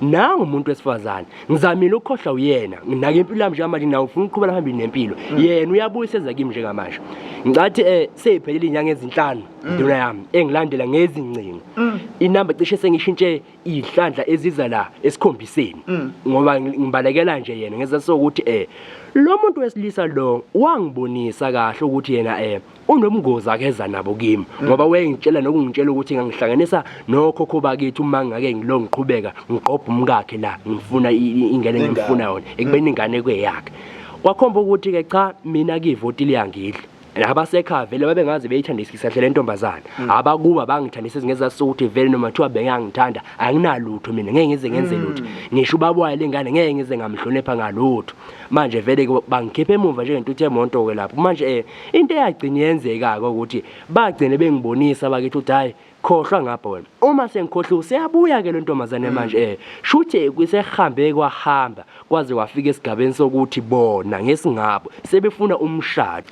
Nangu umuntu wesifazane ngizamile ukukhohlwa uyena nginake impilo yami njengamanje nawe ufuna ukuqhubela phambili nempilo. Yena uyabuyiseza kimi njengamanje ngicathi seyiphelile inyanga ezinhlanu nduna yami engilandela ngezingcingo. Inamba cishe sengishintshe izihlandla eziza la esikhombiseni ngoba ngibalekela nje yena ngeza sokuthi lo muntu wesilisa lo wangibonisa kahle ukuthi yena unobungozi akeza nabo kimi ngoba wayengitshela nokungitshela ukuthi ngangihlanganisa nokhokho bakithi uma ngake ngilo ngiqhubeka ngiqobha umkakhe la ngifuna ingane ngimfuna yona ekubeni ingane kweyakhe. Kwakhomba ukuthi ke cha mina kivoti liyangidla. Nabasekhaya vele babengaze beyithandisisa kahle le ntombazane. Abakuba bangithandisa ngezasuku ukuthi vele noma kuthiwa bengangithanda anginalutho mina ngeke ngize ngenze lutho. Ngisho ubaba wayo lengane ngeke ngize ngamhlonipha ngalutho. Manje vele ke bangikhipha emuva njengentuthu yemonto ke lapho. Manje into eyagcina yenzeka ke ukuthi bagcine bengibonisa bakithi ukuthi hayi khohlwa ngapha wena. Uma sengikhohliwe useyabuya ke lo ntombazane manje shuthi kusehambe kwahamba kwaze kwafika esigabeni sokuthi bona ngesingabo sebefuna umshado.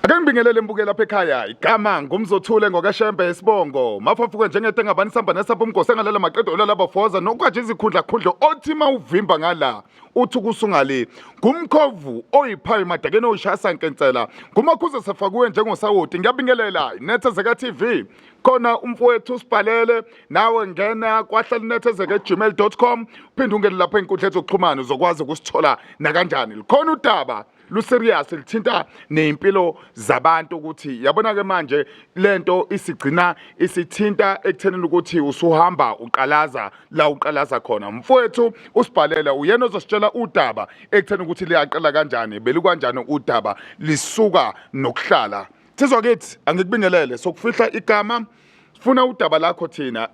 Ake ngibingelele mbukeli lapha ekhaya. Igama ngumzothule ngokaShembe isibongo. Mafafuke njengento engabani samba nesapho umgosi engalela maqedo olala bafoza nokwaje izikhundla khundla othi mawuvimba ngala uthi kusungale ngumkhovu oyiphayo emadakeni oyishaya sankensela ngumakhuze sefakuwe njengosawoti. Ngiyabingelela Nethezeka TV. Khona umfowethu usibhalele nawe ngena kwahlalinethezeka@gmail.com uphinde ungene lapha ey'nkundleni zokuxhumana uzokwazi ukusithola nakanjani. Likhona udaba luserious lithinta ney'mpilo zabantu ukuthi yabona-ke manje lento isigcina isithinta ekuthenini ukuthi usuhamba uqalaza la uqalaza khona. Mfowethu usibhalela uyena ozositshela udaba ekutheni ukuthi liyaqala kanjani belukanjani udaba lisuka nokuhlala. Thizwa kithi angikubingelele sokufihla igama funa udaba lakho thina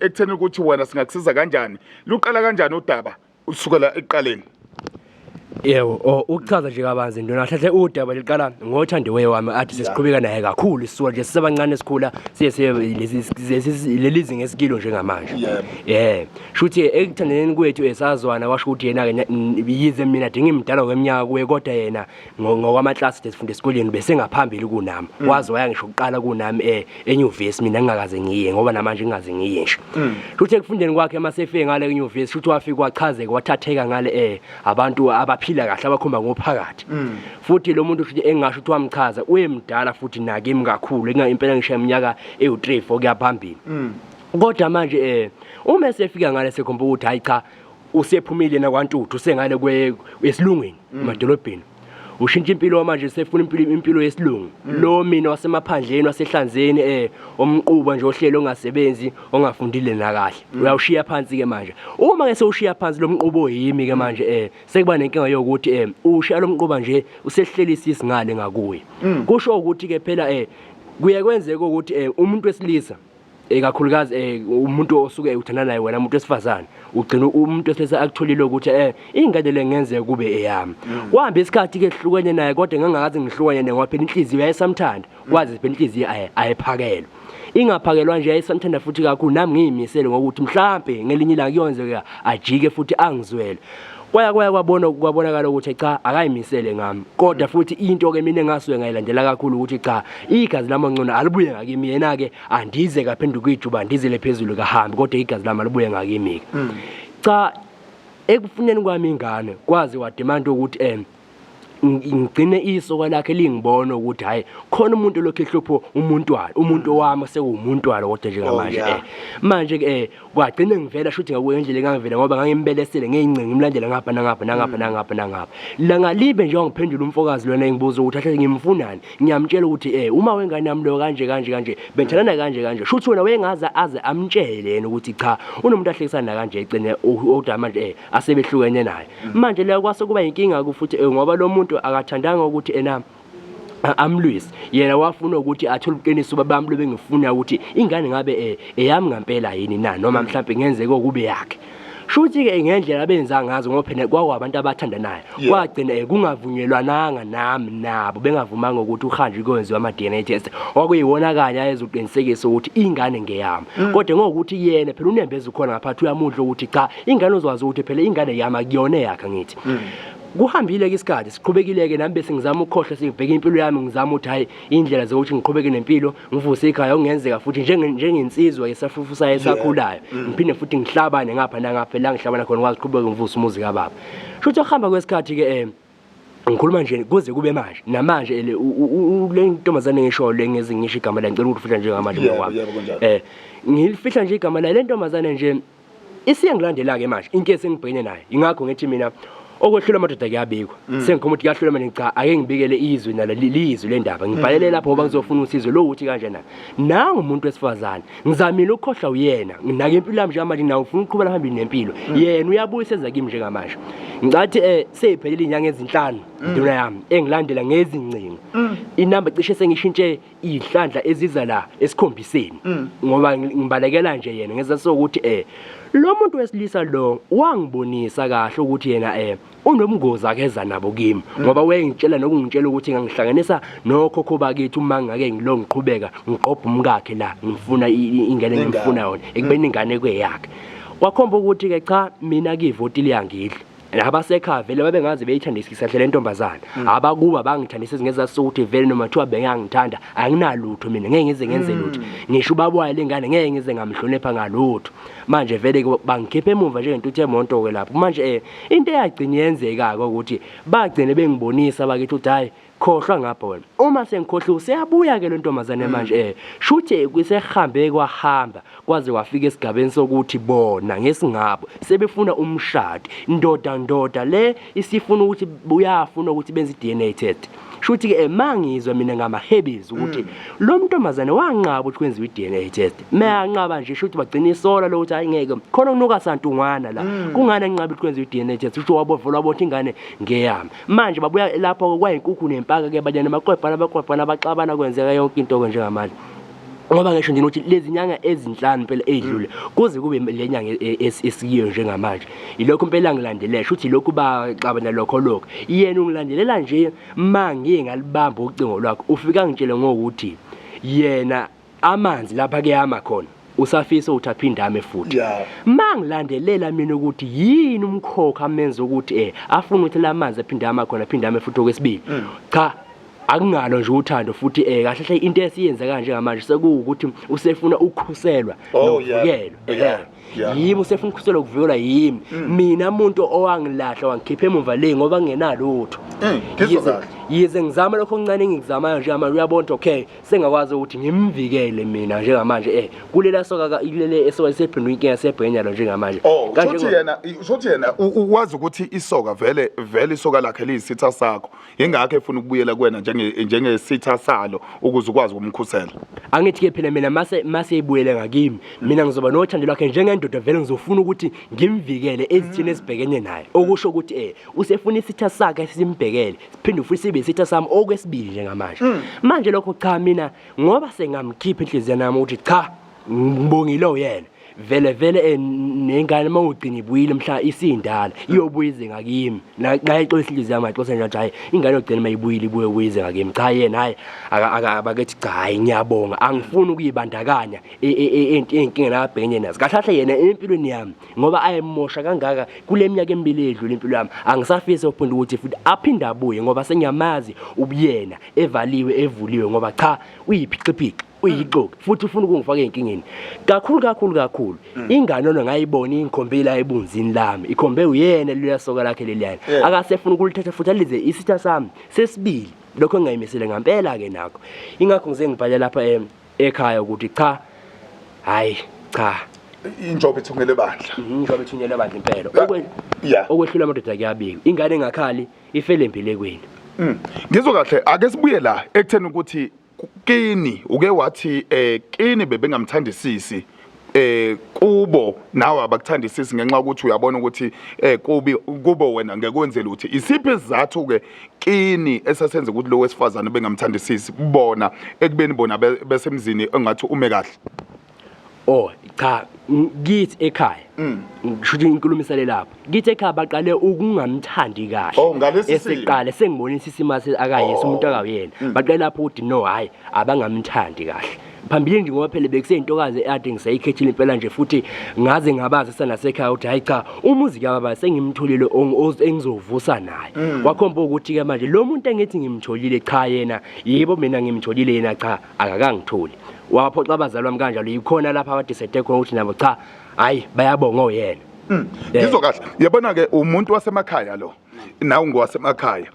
ekutheni ukuthi wena singakusiza kanjani luqala kanjani udaba usukela ekuqaleni. Yebo, oh ukuchaza nje kabanzi ndona hlahle udaba liqala ngothandiweyo wami athi sesiqhubeka naye kakhulu sisuka nje sisebancane sikhula siye siye leli zinga esikilo njengamanje. Yeah. Shuthi ekuthandaneni kwethu esazwana washo ukuthi yena ke yize mina dinga imdala kweminyaka kuye kodwa yena ngokwamaklasi sifunda esikoleni bese ngaphambili kunami. Waze waya ngisho ukuqala kunami enyuvesi mina ngingakaze ngiye ngoba namanje ngingaze ngiye nje. Shuthi ekufundeni kwakhe emasefike ngale enyuvesi shuthi wafika wachazeka wathatheka ngale abantu abaphila kahle abakhomba ngophakathi. Futhi lo muntu shuthi engasho ukuthi wamchaza uyemdala futhi nakimi kakhulu enga impela ngisho iminyaka ewu3 4 kuya phambili. Kodwa manje uma esefika ngale sekhomba ukuthi hayi cha usephumile nakwaNtuthu usengale kwe esilungwini emadolobheni. Ushintsha impilo manje sefuna impilo yesilungu. Lo mina wasemaphandleni wasehlanzeni omquba nje ohlelo ongasebenzi ongafundile nakahle. Uyawushiya phansi ke manje. Uma ke sewushiya phansi lo mqubo yimi ke manje sekuba nenkinga yokuthi ushiya lo mquba nje usehlelisa isingane ngakuye. Kusho ukuthi ke phela kuye kwenzeka ukuthi umuntu wesilisa ikakhulukazi umuntu osuke uthandana naye wena umuntu wesifazane ugcina umuntu wesilisa akutholile ukuthi ingane le ngenzeka kube eyami. Kwahamba isikhathi ke hlukene naye kodwa ngangakaze ngihlukane naye ngoba phela inhliziyo yayisamthanda kwazi phela inhliziyo ayiphakelwa ingaphakelwa nje yayisamthanda futhi kakhulu nami ngiyimisele ngokuthi mhlambe ngelinye ilanga kuyonzeka ajike futhi angizwele. Kwaya kwaya kwabona kwabonakala ukuthi cha akayimisele ngami kodwa futhi into ke mina engasuke ngayilandela kakhulu ukuthi cha igazi lami ngcono alibuye ngakimi yena ke andize kaphenduka ijuba andizele phezulu kahambi kodwa igazi lami alibuye ngakimi ke. Cha ekufuneni kwami ingane kwazi wademand ukuthi ngigcine isoka lakhe lingibona ukuthi hayi khona umuntu lokho ehlupho umuntu walo umuntu wami sekuwumuntu walo kodwa njengamanje manje ke kwagcina ngivela shuthi ngakuye indlela engangivela ngoba ngangimbelesele ngeyingcingo ngimlandela ngapha nangapha nangapha nangapha nangapha la ngalibe nje wangiphendula umfokazi lona engibuza ukuthi ahle ngimfunani ngiyamtshela ukuthi uma wengane yami lo kanje kanje kanje benthandana kanje kanje shuthi wena wayengaze aze amtshele yena ukuthi cha unomuntu ahlekisana kanje egcine kodwa manje asebehlukene naye. Manje leyo kwase kuba inkinga ku futhi ngoba lo muntu akathandanga ukuthi ena amlwise yena wafuna ukuthi athole ubuqiniso babami lobe ngifuna ukuthi ingane ngabe eyami ngempela yini na noma mhlambe ngenzeke okube yakhe. Shuthi ke ngendlela abenza ngazo ngoba phela kwakwabantu abathandanayo kwagcina kungavunyelwananga nami nabo bengavumanga ukuthi uhanjwe kwenziwa ama DNA test okuyibona kanye ayezoqinisekisa ukuthi ingane ngeyami. Kodwa ngokuthi yena phela unembeza ukhona ngaphakathi uyamudla ukuthi cha ingane uzwazi ukuthi phela ingane yami akuyona eyakhe ngithi. Kuhambile ke isikhathi, siqhubekile ke nami bese ngizama ukukhohlwa, sengibheka impilo yami, ngizama ukuthi hayi, indlela zokuthi ngiqhubeke nempilo, ngivuse ikhaya okungenzeka futhi njengensizwa esafufusayo esakhulayo, ngiphinde futhi ngihlabane ngapha nangapha la ngihlabana khona, ngikwazi ukuqhubeka ngivuse umuzi kababa. Shuthi ukuhamba kwesikhathi ke ngikhuluma nje kuze kube manje, namanje le ntombazane ngisho le ngeze ngisho igama layo, ngicela ukulifihla njengamanje Yebo, mngani wami. Yebo, kunjalo. Ngilifihla nje igama layo le ntombazane nje, isiyangilandela-ke manje inke esengibhekene nayo. Ingakho ngithi mina okwehlula amadoda kuyabikwa. Sengikhuluma ukuthi kuyahlula manje, cha, ake ngibikele izwe nalo lizwe le ndaba, ngibhalele lapho ngoba ngizofuna usizo lo ukuthi kanjena nangu umuntu wesifazane. Ngizamile ukukhohlwa uyena, nginake impilo yami njengamanje, nawe ufuna ukuqhubela phambili nempilo. Yena uyabuya seza kimi njengamanje. Ngicathi seyiphelile inyanga ezinhlanu, nduna yami, engilandela ngezingcingo. Inamba cishe sengishintshe iy'hlandla eziza la esikhombiseni ngoba ngibalekela nje yena ngezathu sokuthi lo muntu wesilisa lo wangibonisa kahle ukuthi yena unobungozi akeza nabo kimi, ngoba wayengitshela nokungitshela ukuthi ngangihlanganisa nokhokho bakithi uma ngake ngilo ngiqhubeka ngiqobha umkakhe la, ngifuna ingane engifuna yona ekubeni ingane kweyakhe. Kwakhomba ukuthi ke cha, mina kivoti liyangidla. Abasekhaya vele babengaze beyithandisisa kahle le ntombazane. Abakuba bangithandisa ngezathu sokuthi vele noma kuthiwa bengangithanda, anginalutho mina, ngeke ngize ngenze lutho. Ngisho ubaba wayo lengane ngeke ngize ngamhlonipha ngalutho. Manje vele ke bangikhipha emuva njengentuthu yemonto ke lapho. Manje into eyagcina yenzeka-ke ukuthi bagcine bengibonisa bakithi ukuthi hhayi, khohlwa ngapha wena. Uma sengikhohliwe useyabuya ke le ntombazane manje, shuthi kusehambe kwahamba kwaze kwafika esigabeni sokuthi bona ngesingabo sebefuna umshado. Ndoda ndoda le isifuna ukuthi uyafuna ukuthi benze i-DNA test. Shuthi ke mangizwa mina ngama-habits ukuthi lo ntombazane wanqaba ukuthi kwenziwe i-DNA test. Mayanqaba nje, shuthi bagcina isola lokuthi hayi, ngeke khona kunuka santungwana la. Kungani enqaba ukuthi kwenziwe i-DNA test? Usho wabovela wabona ingane ngeyami. Manje babuya lapho kwayinkukhu nempaka ke, banyana baqwebhana baqwebhana baxabana, kwenzeka yonke into ke njengamanje. Ngoba ngisho nje ukuthi lezi nyanga ezinhlanu impela ey'dlule kuze kube le nyanga esikiyo njengamanje, ilokhu impela ngilandelela, shuthi ilokhu baxabana lokho lokho. Yena ungilandelela nje, ma ngiye ngalibamba ucingo lwakhe, ufika ngitshele ngokuthi yena amanzi lapha kuyama khona usafisa ukuthi aphinde ame futhi. Ma ngilandelela mina ukuthi yini umkhokha amenza ukuthi afune ukuthi la manzi aphinde ama khona, aphinde ame futhi okwesibili, cha, akungalo nje uthando futhi kahle hle into esiyenzeka njengamanje sekuwukuthi usefuna ukukhuselwa nokuvikelwa. Yimi usefuna ukukhuselwa, ukuvikelwa yimi mina muntu owangilahla wangikhipha emuva le ngoba ngingenalutho. Ngizwa kahle. Yize ngizama lokho okuncane engikuzamayo njengamanje, uyabona ukuthi okay, sengakwazi ukuthi ngimvikele mina njengamanje kulela soka kulele esoka sephendula inkinga sebhenyalo njengamanje. Oh, Kanje usho yena, usho yena wazi ukuthi isoka vele vele isoka lakhe liyisitha sakho. Ingakho efuna ukubuyela kuwena njengesitha salo ukuze ukwazi ukumkhusela. Angithi ke phela mina mase ibuyele ngakimi, mina ngizoba nothando lwakhe njengendoda, vele ngizofuna ukuthi ngimvikele ezithini ezibhekene naye. Okusho ukuthi usefuna isitha sakhe simbhekele, siphinde futhi sibe isitha sami okwesibili njengamanje. Manje lokho cha, mina ngoba sengamkhipha inhliziyo yami ukuthi cha, ngibongile uyena. Vele vele nengane mawugcina ibuyile mhla isindala iyobuya ize ngakimi. Nayixolisa inhliziyo yami, ayixolisa nje, hayi, ingane yogcina mayibuyile ibuye ize ngakimi. Cha, yena hayi, abakethi cha, hayi, ngiyabonga, angifuni ukuyibandakanya ey'nkingeni abhekene nazo. Kahle kahle yena empilweni yami ngoba ayemosha kangaka kule minyaka emibili edlule impilo yami, angisafisi ukuphinda ukuthi futhi aphinde abuye ngoba sengiyamazi ubuyena evaliwe evuliwe, ngoba cha, uyiphiciphici, uyixoki futhi ufuna ukungifaka ey'nkingeni kakhulu kakhulu kakhulu. Ingane ona ngayibona ingikhombile la ebunzini lami, ikhombe uyena leliya soka lakhe leliyana. Akasefuna ukulithatha futhi alize isitha sami sesibili, lokho engingayimisele ngampela-ke nakho. Ingakho ngize ngibhale lapha ekhaya ukuthi cha, hayi cha. Injobe ithungele bandla. Injobe ithungele bandla impela. Okwehlula amadoda kuyabikwa, ingane engakhali ifele empilekweni. Ngizwe kahle, ake sibuye la ekutheni ukuthi kini uke wathi kini bebengamthandisisi, kubo nawe abakuthandisisi ngenxa yokuthi uyabona ukuthi kubi kubo wena ngeke wenze lutho. Isiphi isizathu ke kini esasenza ukuthi lo wesifazane bengamthandisisi bona ekubeni bona besemzini engathi ume kahle? Oh cha, kithi ekhaya, ngisho ukuthi inkulumo isale lapho, kithi ekhaya baqale ukungamthandi kahle. Oh, ngalesi simo. Eseqale sengibonisa isimo akayise umuntu akawuyena. Baqale lapho ukuthi no, hayi, abangamthandi kahle. Phambilini nje ngoba phela bekuseyintokazi ekade ngisayikhethile impela nje futhi ngaze ngabazi sanasekhaya ukuthi hayi cha umuzi kababa sengimtholile engizovusa naye. Kwakhomba ukuthi ke manje lo muntu engithi ngimtholile cha yena yebo mina ngimtholile yena cha akakangitholi. Waphoxa abazali bami kanjalo yikhona lapha abadecide khona ukuthi nabo cha hayi bayabonga oyena. Ngizwa kahle. Yabona ke umuntu wasemakhaya lo. Nawe ngowasemakhaya.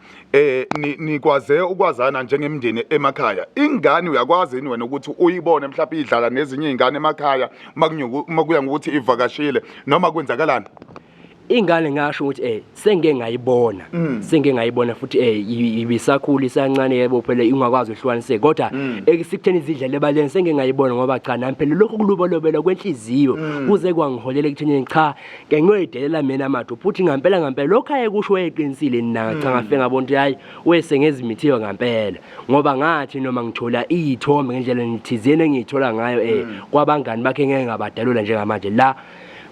Nikwaze ukwazana njengemndeni emakhaya. Ingane uyakwazi yini wena ukuthi uyibone mhlawumbe idlala nezinye izingane emakhaya makuya ngokuthi ivakashile noma kwenzakalani? Ingane ngasho ukuthi sengike ngayibona. Sengike ngayibona futhi ibisakhula isancane yebo phela ingakwazi ukuhlukaniseka kodwa ekusikutheni izidlela ebaleni sengike ngayibona ngoba cha nami phela lokho kulubolobela kwenhliziyo kuze kwangiholela ekutheni cha ke ngiyoyidelela mina mathu futhi ngampela ngampela lokho ayekusho wayeqinisile nina cha ngafike ngabona ukuthi hayi wesengezimithiwe ngampela ngoba ngathi noma ngithola iy'thombe ngendlela ngithizeni engiyithola ngayo kwabangani bakhe ngeke ngabadalula njengamanje la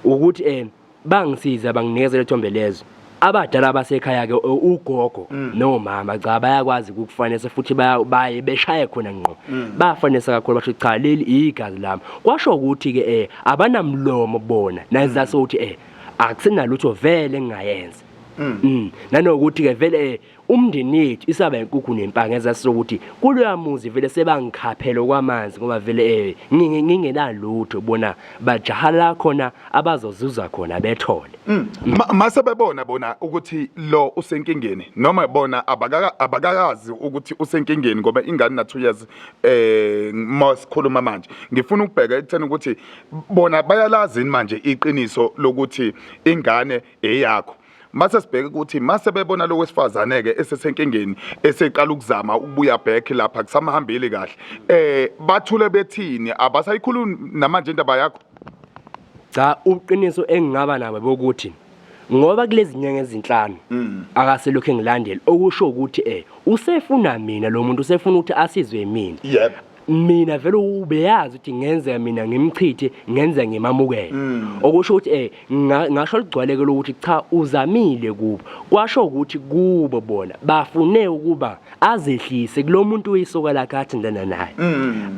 ukuthi bangisiza banginikeza lethombe lezo. Abadala basekhaya ke ugogo nomama cha bayakwazi ukukufanisa futhi baye beshaye khona ngqo. Bafanisa kakhulu basho cha leli igazi lami. Kwasho ukuthi ke abanamlomo bona nazaso ukuthi akusenalutho vele engingayenza. Nanokuthi ke vele umndeni yethu isaba inkukhu nempanga ezaso ukuthi kuloya muzi vele sebangikhaphela kwamanzi ngoba vele ngingenalutho bona bajahala khona abazozuza khona bethole. Mase bebona bona ukuthi lo usenkingeni noma bona abakakazi ukuthi usenkingeni ngoba ingane na 2 years masikhuluma manje ngifuna ukubheka ekutheni ukuthi bona bayalazi manje iqiniso lokuthi ingane eyakho. Mase sibheke ukuthi mase bebona lo wesifazane ke esesenkingeni eseqala ukuzama ukubuya back lapha kusamhambili kahle bathule bethini abasayikhulumi namanje indaba yakho? Cha uqiniso engingaba nabo bokuthi ngoba kulezi nyanga ezinhlanu akaselokhu engilandela okusho ukuthi usefuna mina lo muntu usefuna ukuthi asizwe mina. Yebo. Mina vele ubeyazi ukuthi ngenze mina ngimchithe ngenze ngimamukele. Okusho ukuthi ngasho ligcwaleke lokuthi cha uzamile kubo. Kwasho ukuthi kubo bona bafune ukuba azehlise kulomuntu oyisoka lakhe athandana naye.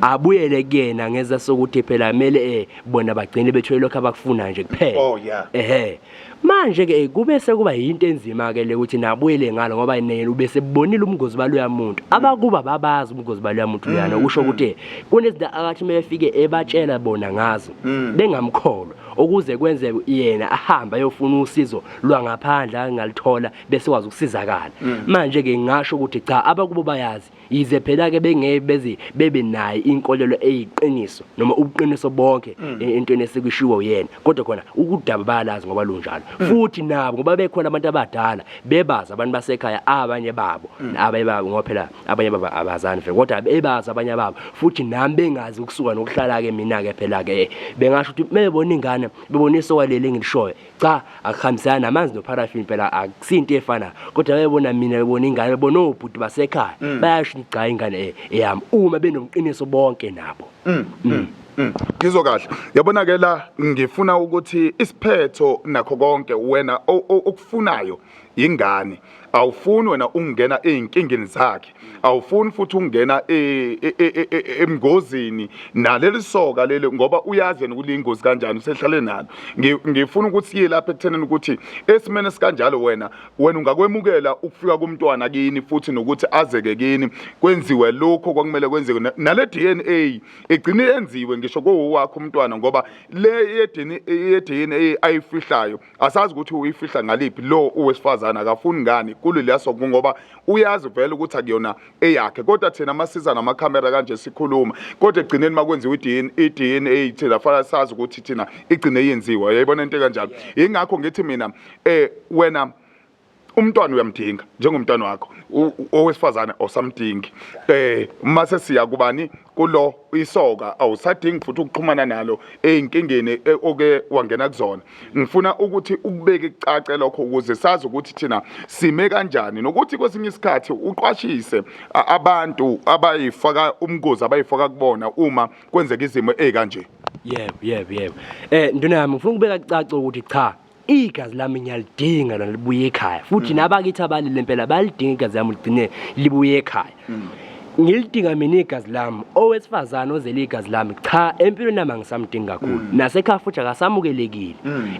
Abuyele kuyena ngeza sokuthi phela kumele bona bagcine bethole lokho abakufuna nje kuphela. Oh yeah. Ehhe. Manje ke kube sekuba yinto enzima ke le ukuthi nabuyele ngalo ngoba yena ubese bonile umngozi baloya muntu. Abakuba babazi umngozi baloya muntu luyana usho ukuthi kunezinto akathi mefike ebatshela bona ngazo bengamkholwa ukuze kwenze yena ahamba ayofuna usizo lwangaphandle angalithola bese wazi ukusizakala. Manje ke ngisho ukuthi cha abakubo bayazi yize phela ke bengeke beze bebe naye inkolelo eyiqiniso noma ubuqiniso bonke entweni esekushiwo yena kodwa khona ukudaba bayalazi ngoba lunjalo futhi nabo ngoba bekhona abantu abadala bebazi abantu basekhaya abanye babo abanye babo ngoba phela abanye babo abazani vele kodwa bebazi abanye babo futhi nami bengazi ukusuka nokuhlala ke mina ke phela ke bengasho ukuthi mebona ingane bebona isoka leli engilishoyo cha akuhambisana namanzi noparaffin phela akusinto efana kodwa bebona mina bebona ingane bebona obhuti basekhaya bayasho ukuthi cha ingane eyami uma benomqiniso bonke nabo. Ngizwa kahle. Yabona ke la ngifuna ukuthi isiphetho nakho konke wena okufunayo ingane. Awufuni wena ungena ezinkingeni zakhe. Awufuni futhi ungena emngozini naleli soka leli ngoba uyazi yena ukuthi ingozi kanjani usehlale nalo. Ngifuna ukuthi siye lapha ekuthenini ukuthi esimene sikanjalo wena ungakwemukela ukufika kumntwana kini futhi nokuthi azeke kini kwenziwe lokho kwakumele kwenziwe nale DNA igcine yenziwe ngisho kowakho umntwana ngoba le ye-DNA ayifihlayo asazi ukuthi uyifihla ngaliphi lo owesifazana akafuni ngani kuleliya soko ngoba uyazi vele ukuthi akuyona eyakhe kodwa thina masiza namakhamera kanje sikhuluma kodwa egcineni makwenziwa i-DNA thina fanele sazi ukuthi thina igcine yenziwa uyayibona into kanjalo. Ingakho ngithi mina wena umntwana uyamdinga njengomntwana wakho owesifazane osamdingi mase siya kubani kulo isoka awusadingi futhi ukuxhumana nalo ezinkingeni oke wangena kuzona. Ngifuna ukuthi ukubeke kucace lokho ukuze sazi ukuthi thina sime kanjani nokuthi kwesinye isikhathi uqwashise abantu abayifaka umngozi abayifaka kubona uma kwenzeka izimo ezikanje. Yebo yebo yebo. Nduna yami ngifuna ukubeka kucace ukuthi cha igazi lami ngiyalidinga lona libuye ekhaya futhi nabakithi abalile impela bayalidinga igazi lami ligcine libuye ekhaya. Ngilidinga mina igazi lami, owesifazane ozele igazi lami, cha, empilweni yami angisamdingi kakhulu. Nasekhaya futhi akasamukelekile.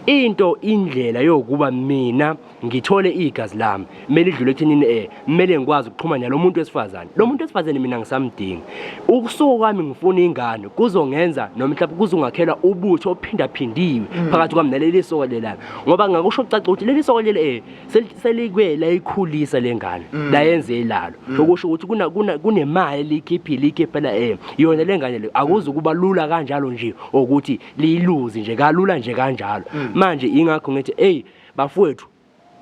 Into indlela yokuba mina ngithole igazi lami kumele idlule ekuthenini kumele ngikwazi ukuxhumana nalo muntu wesifazane. Lo muntu wesifazane mina ngisamdingi. Ukusuka kwami ngifuna ingane kuzongenza noma mhlawumbe kuzongakhela ubutho ophindaphindiwe phakathi kwami naleli soka lelami, ngoba ngakusho kucaca ukuthi leli soka leli selikwe layikhulisa le ngane, layenze ilalo. Okusho ukuthi kunemali elikhiphile ikhiphela yona le ngane le. Akuze kuba lula kanjalo nje ukuthi liyiluzi nje kalula nje kanjalo. Manje ingakho ngithi, hey bafowethu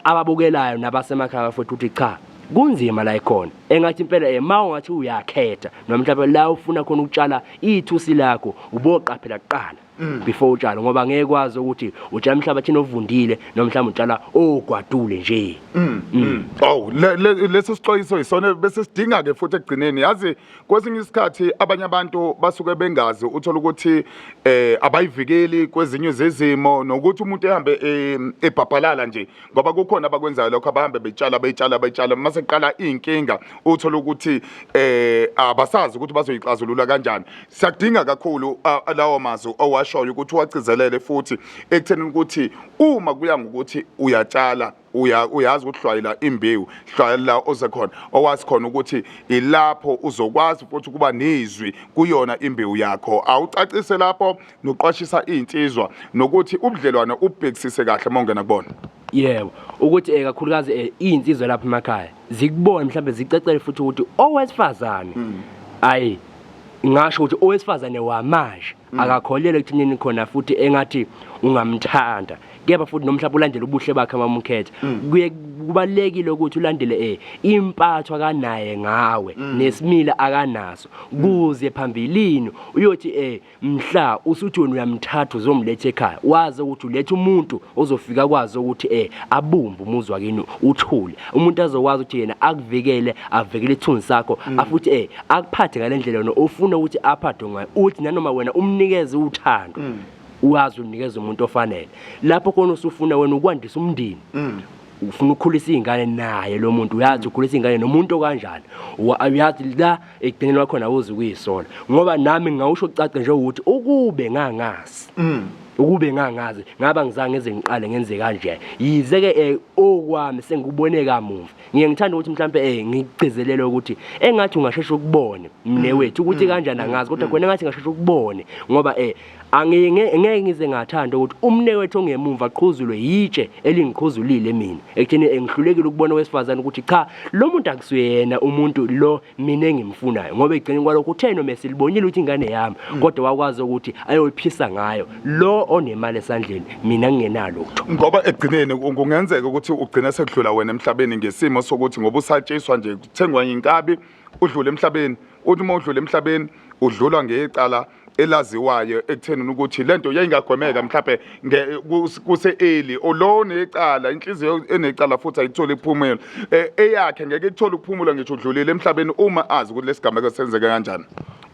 ababukelayo nabasemakhaya, bafowethu, ukuthi cha, kunzima la ikhona. Engathi impela ma ungathi uyakhetha noma mhlawumbe la ufuna khona ukutshala ithusi lakho, uboqaphela kuqala before utshala, ngoba ngeke kwazi ukuthi utshala emhlabathini ovundile noma mhlawumbe utshala ogwadule nje. Oh, leso sixwayiso isona bese sidinga ke futhi ekugcineni. Yazi, kwesinye isikhathi abanye abantu basuke bengazi, uthola ukuthi abayivikeli kwezinye zezimo, nokuthi umuntu ehambe ebhabhalala nje, ngoba kukhona abakwenzayo lokho, abahambe betshala, betshala, betshala, mase kuqala inkinga uthola ukuthi abasazi ukuthi bazoyixazulula kanjani. Siyakudinga kakhulu lawo mazwi owashoyo ukuthi uwagcizelele futhi ekutheni ukuthi uma kuya ngokuthi uyatshala, uyazi ukuthi hlwayela imbewu, hlwayela oze khona owazi khona ukuthi ilapho uzokwazi futhi ukuba nezwi kuyona imbewu yakho. Awucacise lapho noqwashisa iy'nsizwa nokuthi ubudlelwane ubhekisise kahle uma ungena kubona. Yebo, ukuthi kakhulukazi iy'nsizwa lapha emakhaya zikubone, mhlawumbe zicecele futhi ukuthi owesifazane, ayi, ngasho ukuthi owesifazane wamanje akakholelwa ekuthenini khona futhi engathi ungamthanda, kepha futhi nomhlaba ulandele ubuhle bakhe uma umkhetha. Kuye kubalekile ukuthi ulandele impatho akanaye ngawe nesimila akanaso, kuze phambilini uyothi mhla usuthi wena uyamthatha uzomletha ekhaya, wazi ukuthi uletha umuntu ozofika kwazi ukuthi abumbe umuzi wakini uthule, umuntu azokwazi ukuthi yena akuvikele, avikele isithunzi sakho, afuthi akuphathe ngale ndlela wena ofuna ukuthi aphathwe ngayo, uthi nanoma wena umnikeze uthando, uwazi unikeza umuntu ofanele. Lapho khona usufuna wena ukwandisa umndeni, ufuna ukukhulisa iy'ngane naye lo muntu, uyazi ukhulisa iy'ngane nomuntu okanjani. Uyazi la ekugcineni wakhona awuzi ukuyisola, ngoba nami ngingawusho kucace nje ukuthi ukube ngangazi ngaba ngizange ngize ngiqale ngenze kanje. Yize-ke okwami sengikubone kamuva, ngiye ngithanda ukuthi mhlampe ngikugcizelele ukuthi engathi ungasheshe ukubone, mnewethu, ukuthi kanjani angazi, kodwa khona engathi ngasheshe ukubone, ngoba ngeke ngize ngathanda ukuthi umnewethu ongemumva aqhuzulwe yitshe elingiqhuzulile mina ekutheni ngihlulekile ukubona owesifazane ukuthi cha, lo muntu akusuyena umuntu lo mina engimfunayo, ngoba ekugcineni kwalokho uthe noma silibonile ukuthi ingane yami, kodwa wakwazi ukuthi ayoyiphisa ngayo lo onemali esandleni, mina ngingenalutho. Ngoba ekugcineni kungenzeka ukuthi ugcine sekudlula wena emhlabeni ngesimo sokuthi ngoba usatshiswa nje kuthengwa inkabi, udlule emhlabeni. Uthi uma udlula emhlabeni udlulwa ngecala elaziwayo ekutheni ukuthi lento yayingagwemeka mhlawumbe kuse early. Lo necala, inhliziyo enecala futhi ayitholi iphumelo eyakhe, ngeke ithole ukuphumula ngisho udlulile emhlabeni uma azi ukuthi lesigameko senzeke kanjani.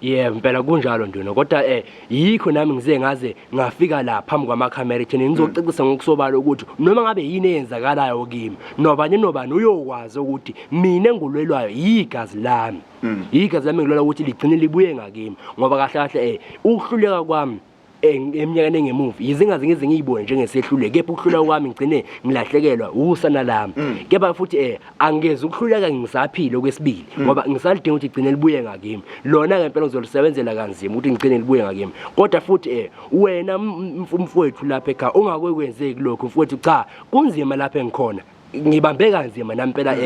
Yebo, impela kunjalo, Nduna, kodwa yikho nami ngize ngaze ngafika la phambi kwamakhamera ekutheni ngizocacisa ngokusobala ukuthi noma ngabe yini eyenzakalayo kimi, nobani nobani uyokwazi ukuthi mina engulwelwayo yigazi lami, igazi lami ngilwela ukuthi ligcine libuye ngakimi, ngoba kahle kahle ukuhluleka kwami eminyakeni engemuva, yize ngingaze ngize ngiyibone njengesehluleko, kepha ukuhluleka kwami ngigcine ngilahlekelwa usana lami. Kepha futhi angeze ukuhluleka ngisaphila okwesibili, ngoba ngisalidinga ukuthi igcine libuye ngakimi lona. Ngempela ngizolisebenzela kanzima ukuthi ngigcine libuye ngakimi. Kodwa futhi wena mfowethu lapha ekhaya ungakwenzeki lokho, mfowethu, cha, kunzima lapha engikhona, ngibambe kanzima nampela,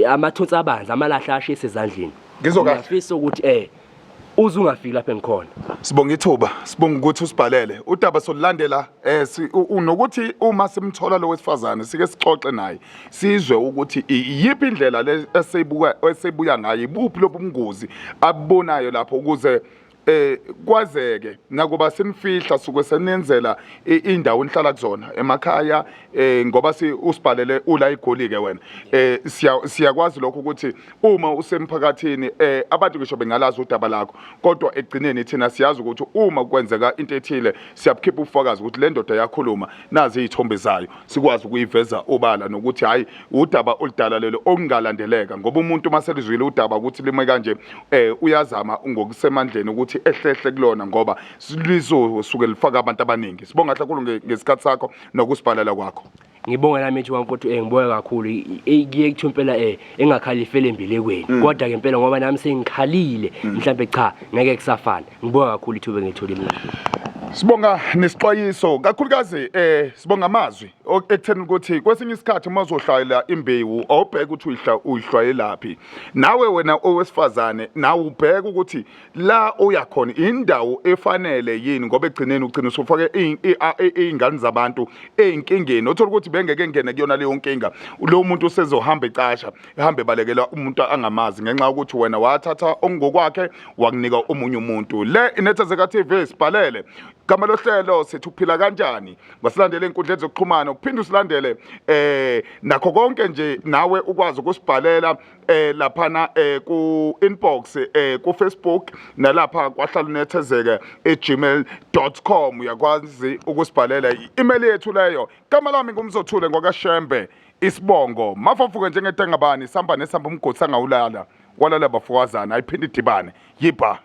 amathunsi abanzi, amalahle ashisa ezandleni. Ngizwa kahle. Ngiyafisa ukuthi uze ungafiki lapha engikhona. Sibonga ithuba, sibonga ukuthi usibhalele udaba, solulandela nokuthi uma simthola lo wesifazane sike sixoxe naye, sizwe ukuthi iyiphi indlela le eseyibuka, esebuya ngayo, ibuphi lobu bungozi abubonayo lapho ukuze Kwazeke nakuba sinifihla, suke senenzela indawo enihlala kuzona emakhaya, ngoba si usibhalele ula igoli ke wena. Siyakwazi lokho ukuthi uma usemphakathini, abantu ngisho bengalazi udaba lakho, kodwa ekugcineni thina siyazi ukuthi uma kwenzeka into ethile, siyabukhipha ubufakazi ukuthi le ndoda yakhuluma, nazi izithombe zayo, sikwazi ukuyiveza obala nokuthi hayi, udaba oludala lelo okungalandeleka, ngoba umuntu uma selizwile udaba ukuthi lime kanje, uyazama ngokusemandleni ukuthi ehlehle kulona, ngoba lizosuke lifaka abantu abaningi. Sibonga kakhulu ngesikhathi sakho nokusibhalela kwakho. Ngibonga nami ethi wamfowethu, ngibonga kakhulu. Kuye kuthiwa impela engakhalifele embelekweni, kodwa ke impela ngoba nami sengikhalile, mhlambe cha, ngeke kusafana. Ngibonga kakhulu ithuba engilitholile mina. Sibonga nesixwayiso kakhulukazi, sibonga amazwi ekutheni ukuthi kwesinye isikhathi uma uzohlwayela imbewu, awubheke ukuthi uyihlwayelaphi. Nawe wena owesifazane, nawe ubheke ukuthi la uya khona indawo efanele yini, ngoba egcineni ugcina usufake iy'ngane zabantu ey'nkingeni, othola ukuthi bengeke ngene kuyona leyo nkinga. Lo muntu usezohamba ecasha, ehambe ebalekela umuntu angamazi, ngenxa yokuthi wena wathatha okungokwakhe wakunika omunye umuntu. Le Inethezeka TV, sibhalele gama lohlelo sithi Uphila Kanjani. Ngasilandele ey'nkundleni zokuxhumana, uphinde usilandele nakho konke nje, nawe ukwazi ukusibhalela laphana ku inbox ku Facebook, nalapha kwahlala unethezeke @gmail.com, uyakwazi ukusibhalela, i-email yethu leyo. Gama lami nguMzothule ngokaShembe isibongo, mafafuke njengetengabani, samba nesamba umgodi sangawulala walala bafowazana, ayiphinde idibane yibha.